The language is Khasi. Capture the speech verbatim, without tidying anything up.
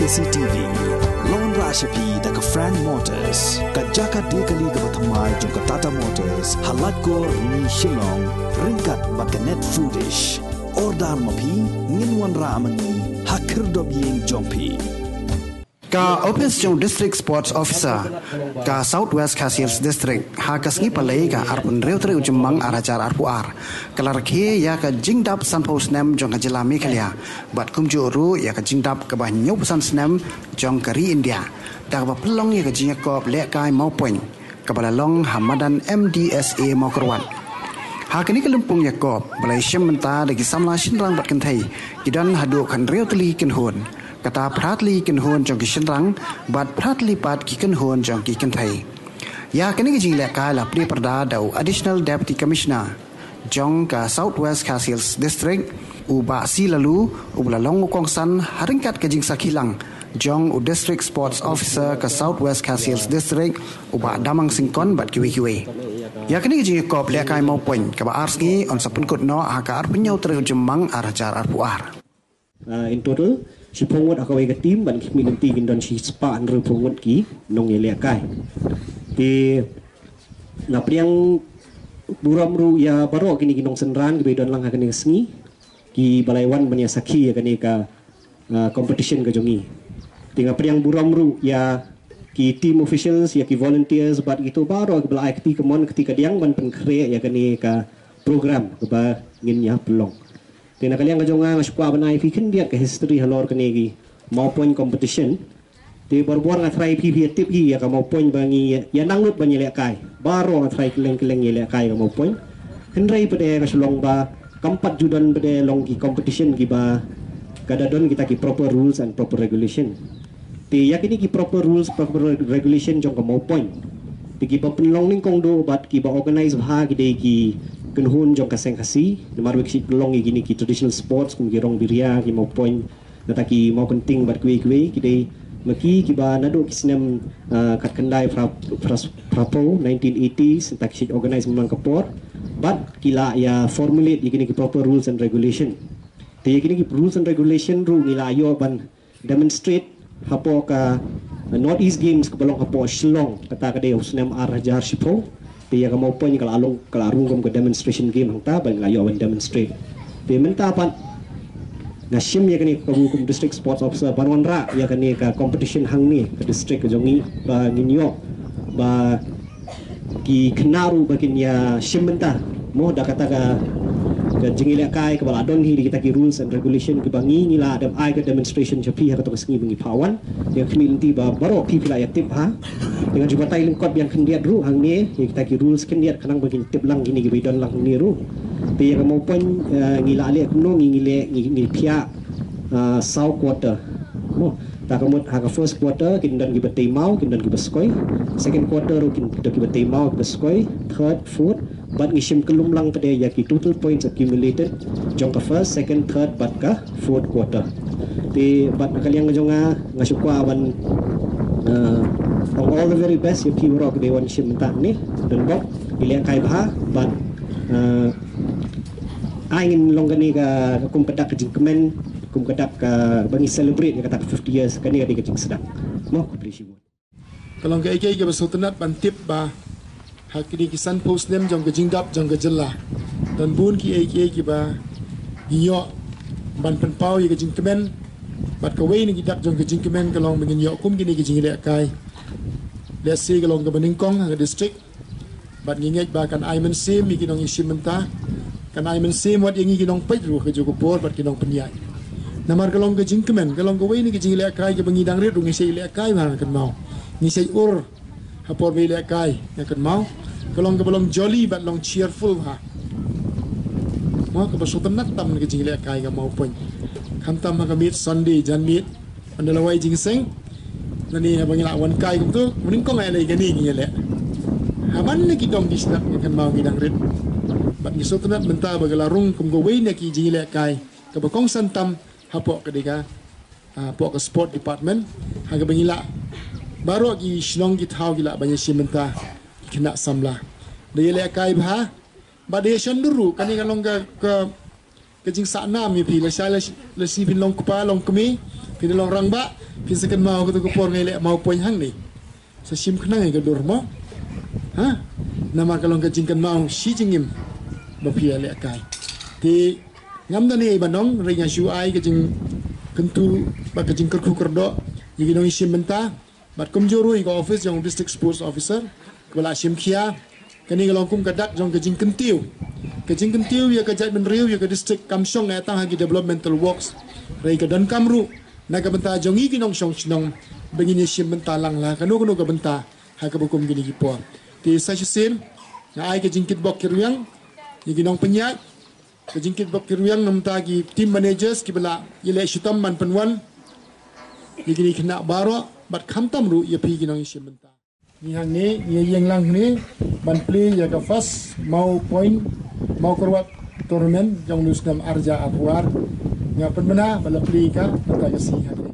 K C T V. Lawan rah sha phi da ka Frank Motors, ka jaka die kali kaba thymmai jong ka Tata Motors, ha Laitkor, Rni, Shillong, ryngkat bad ka Net Foodish. Order ma phi, ngin wanrah ma ngi ha khyrdop ïing jong phi. Ka office jong District Sports Officer ka South West Khasi Hills District, ha ka sngi Palei ka arphew hynriew tarik u Jymmang ar hajar arphew ar, ka la rakhe ïa ka jingdap sanphew snem jong ka jylla Meghalaya, bad kumjuh ruh ïa ka jingdap kaba hynñiewphew san snem jong ka ri India, da kaba pynlong ïa ka jingïakop lehkai Mawpoiñ, kaba la long ha madan M D S A Mawkyrwat. Ha kane ka lympung ïakop ba la ïashim bynta da ki samla shynrang bad kynthei, ki don haduh khathynriew tylli ki kynhun, kata phra tylli ki kynhun jong ki shynrang bad phra tylli pat ki kynhun jong ki kynthei. Ïa kane ka jinglehkai la plie pyrda da u Additional Deputy Commissioner jong ka South West Khasi Hills District, u Bah C Laloo, uba la long u kongsan ha ryngkat ka jingsakhi lang jong u District Sports Officer ka South West Khasi Hills District, u Bah Damang Syngkon, bad kiwei kiwei. Ïa kane ka jingïakop lehkai Mawpoiñ kaba ar sngi yn sa pynkut noh ha ka arphew hynñiew tarik u Jymmang ar hajar arphew ar. Ah, in total, shiphew ngut ha kawei ka team, bad ki khmih lynti kin don shispah hynriewphew ngut ki nongïalehkai. Te nga pdiang burom ruh ïa baroh kine ki nongsynran kiba don lang ha kane ka sngi, kiba la wan ban ïasakhi ïa kane ka, ah, competition ka jong ngi. Te nga pdiang burom ruh ïa ki team officials, ïa ki volunteers, bad kito baroh kiba la ai kti kamon kti kadiang ban pynkhreh ïa kane ka program kaba ngin ïa pynlong. Te na ka liang ka jong nga, nga shu kwah ban ai phi khyndiat ka history halor kane ki Mawpoiñ competition. Te barabor nga tharai phi phi ïa tip hi ïa ka Mawpoiñ ba ngi ïa nang lut ban ïalehkai. Baroh nga tharai kylleng kylleng ïalehkai ka Mawpoiñ. Hynrei pat de ka shu long ba kam pat ju don pat de long ki competition kiba ka da don kita ki proper rules and proper regulation. Te ïa kine ki proper rules, proper reg-, regulation jong ka Mawpoiñ, te kiba pynlong nyngkong duh bad kiba organize bha ki dei ki kynhun jong ka Seng Khasi. Namar ba ki shait pynlong ïa kine ki traditional sports kum ki rong biria, ki Mawpoiñ, nata ki Mawkynting bad kiwei kiwei, ki dei ma ki kiba naduh ki snem, ah, khatkhyndai phra, phra, phraphew, nineteen eighties, nata ki shait organize man ka por. Bad ki la ïa formulate ïa kine ki proper rules and regulation. Te ïa kine ki rules and regulation ruh ngi la ïoh ban demonstrate hapoh ka North East Games kaba long hapoh Shillong, kata ka dei ha u snem ar hajar shiphew. Te ïa ka Mawpoiñ ka la long, ka la rung kum ka demonstration game hangta, ba ngi la ïoh ban demonstrate. Te mynta pat nga shim ïa kane ka kabu kum District Sports Officer ban wanrah ïa kane ka competition hangne ka district ka jong ngi, ba ngin ïoh ba ki khynnah ruh ba kin ïa shim bynta mo da kata ka, ka jingïalehkai kaba la don hi da kita ki rules and regulation kiba ngi ngi la dem ai ka demonstration sha phi ha kato ka sngi ba ngi phah wan. Ïa khmih lynti ba baroh phi phi la ïa tip ha. Te nga ju batai lyngkot biang khyndiat ruh hangne ïa kita ki rules khyndiat khnang ba kin tip lang kine kiba don lang hangne ruh. Te ïa ka Mawpoiñ, eh, ngi la leh kumno, ngi, ngi leh, ngi, ngi phiah, ah, saw quarter. Mo, ta ka mut ha ka first quarter kin don kiba tei maw, kin don kiba skoi. Second quarter ruh kin don kiba tei maw, kiba skoi. Third, fourth, bad ngi shim kyllum lang pat de ïa ki total points accumulated jong ka first, second, third bad ka fourth quarter. Te bad na ka liang jong nga, nga shu kwah ban, uh, ong all the very best ïa phi baroh kiba wan shim mynta ne. Don bok, ïalehkai bha bad, uh, ai ngin long kane ka, ka kum ka dak ka jingkmen, kum ka dak ka ba ngi celebrate ïa kata ka fifty years, kane ka dei ka jingsdang. Mo, khublei shibun. Ka long kaei kaei kaba sngewtynnat ban tip ba ha kine ki sanphew snem jong ka jingdap jong ka jylla, don bun kiei kiei kiba ngi ïoh ban pynpaw ïa ka jingkmen. Bad kawei na ki dak jong ka jingkmen ka long ba ngin ïoh kum kine ki jingïalehkai. Lehse ka long kaba nyngkong ha ka district. Bad ngi ngeit ba kan ai mynsiem ïa ki nongïashim bynta, kan ai mynsiem wat ïa ngi ki nongpeit ruh ha kajuh ka por bad ki nongpynïaid. Namar ka long ka jingkmen, ka long kawei na ka jingïalehkai kaba ngi dang rit ruh ngi shait ïalehkai bha nga kynmaw. Ngi shait ur ha por ba ïalehkai nga kynmaw. Ka long kaba long jolly bad long cheerful bha. Mo, kaba sngewtynnat tam na ka jingïalehkai ka Mawpoiñ. Khamtam ha ka miet Sunday janmiet, ynda la wai jingïaseng, lane haba ngi la wan kai kumto, mynnyngkong ai lei kane ngi ïaleh. Ha man la ki dong ki shnat nga kynmaw ngi dang rit. Bad ngi sngewtynnat mynta ba ka la rung kum kawei na ki jingïalehkai kaba kongsan tam hapoh ka dei ka, ah, hapoh ka sport department. Ha kaba ngi lah baroh ki shnong ki thaw ki lah ban ïashim bynta ki khynnah samla. Da ïalehkai bha bad da ïashon dur ruh, kane ka long ka, ka ka jingsahnam ïa phi, lashai la, lashai phin long kpa long kmie, Phi da long rangbah, phi sa kynmaw katu ka por nga ïaleh maw point hangne. Sa shim khnang ïa ka dur mo. Ha? Namar ka long ka jingkynmaw shi jingim ba phi ïaleh kai. Te ngam da ai ba nong, hynrei nga shu ai ka jingkyntu bad ka jingkyrkhu kyrdoh ïa ki nongïashim bynta. Bad kumjuh ruh ïa ka office jong District Sports Officer kaba la shim khia. Kane ka long kum ka dak jong ka jingkyntiew. Ka jingkyntiew ïa ka jaitbynriew, ïa ka district, kam shong eh tang ha ki developmental works. Hynrei ka donkam ruh na ka bynta jong ngi ki nongshong shnong ba ngin ïashim bynta lang la kano kano ka bynta ha kaba kum kine ki por. Te sa shisien nga ai ka jingkitbok kitrwiang ïa ki nongpynïaid, ka jingkitbok kitrwiang na ka bynta ki team managers kiba la ïaleh shitom ban pynwan ïa kine ki khynnah baroh bad khamtam ruh ïa phi ki nongïashim bynta. Ngi hangne, ngi ïeng lang hangne ban plie ïa ka first Maw Point, Maw Kyrwat Tournament jong u snem ar hajar arphew ar. Nga pynbna ba la plie ïa ka mynta ka sngi hangne.